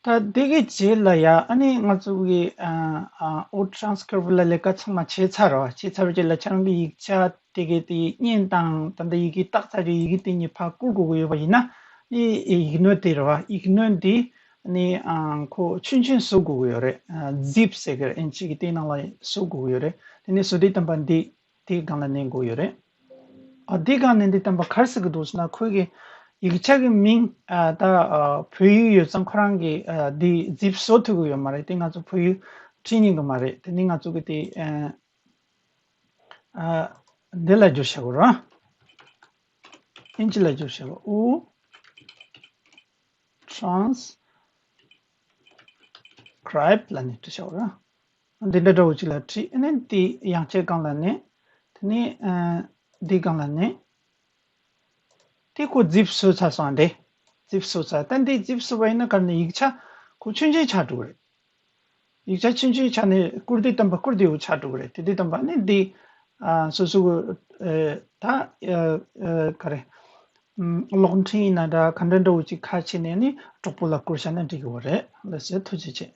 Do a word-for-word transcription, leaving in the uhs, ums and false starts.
ད་དེ་གི་རྗེས་ལ་ཡ་ཨ་ནི་ང་ཚོ་གི་ཨོ་ཊི་རན་སི་ཀི་རིབ་ལ་ལས་ཀ་ཚང་མ་བྱས་ཚར་རོ། བྱས་ཚར་བའི་རྗེས་ལ་ཁྱེད་རང་གི་ཡིག་ཆ་དེ་གི་དེ་བརྙན་དང་ད་ལྟ་ཡི་གེ་བཏགས་ཚར་རྗེས་ཡི་གེ་དེ་གཉིས་ཕར་བསྐུར་དགོས་ཀྱི་ཡོད་པ་ཡིན་ན་ནི་ཡིག་སྣོད་དེ་རེད་བ། ཡིག་སྣོད་འདི་ནི་ཁོ་ཆུང་ཆུང་བཟོ་དགོས་ཀྱི་ཡོད་རེད། ཛིབ་ཟེར་གི་རེད། ཨིན་ཇི་གི་དེ་ནང་ལ་བཟོ་དགོས་ཀྱི་ཡོད་རེད། དེ་ནི་བཟོ་དུས་ཙམ་པ་འདི་དེའི་སྒང་ལ་མནན་དགོས་ཡོད་རེད། ཨ་དེའི་སྒང་ནས་འདི་ཙམ་པ་ག་རེ་ཟེར་གི་འདུག་ཟེར་ན། ཁོའི་གི་ཡིག་ཆ་གི་མིང་ཨ་ད་ཨ་བོད་ཡིག་ཡོད་ཙང་ཁོ་རང་གི་ཨ་འདི་ཛིབ་བཟོ་ཐུབ་ཀྱི་ཡོད་མ་རེད། དེ་ང་ཚོ་བོད་ཡིག་བྲིས་ཉན་གི་མ་རེད། དེ་ནི་ང་ཚོ་གི་དེ་ཨ་ཨ་འདི་ལ་བསྒྱུར་བྱ་དགོས་རེད། ཨིན་ཇི་ལ་བསྒྱུར་བྱ་དགོས། ཨོ་ཊི་རན་སི་ཀི་རིབ་ལབ་ནས་བྲིས་བྱ་དགོས་རེད། འདི་འདྲ་འདྲ་བོ་ཅིག་ལ་བྲིས། ཨ་ནི་འདི་ཡང་ཅིག་སྒང་ལ་མནན། དེ་ནས་ཨ་འདི་སྒང་ལ་མནན། དེ་ཁོ་ཛིབ་བཟོས་ཚར་སོང་། འདི་ཛིབ་བཟོས་ཚར། ད་འདི་ཛིབ་བཟོས་པ་ཡིན་ན་ག་ནས་ཡིག་ཆ་ཁོ་ཆུང་ཆུང་ཆགས་འགྲོ་གི་རེད། ཡིག་ཆ་ཆུང་ཆུང་ཆགས་ནས་བསྐུར་དུས་ཙམ་པ་བསྐུར་དུས་ཆགས་འགྲོ་གི་རེད། དེ་དུས་ཙམ་པ་ནི་འདི་ཨ་སོ་སོ་གི་ཨ་ད་ཨ་ཨ་ག་རེ་ཨམ་གློག་འཕྲིན་ཡིན་ན་འདྲ་ག་འདྲ་འདྲ་བོ་ཅིག་ཁ་ཕྱེ་ནས་ནི་གྲོགས་པོ་ལ་བསྐུར་བྱས་ན་འགྲིག་གི་རེད། ལགས་སོ། ཐུགས་རྗེ་ཆེ།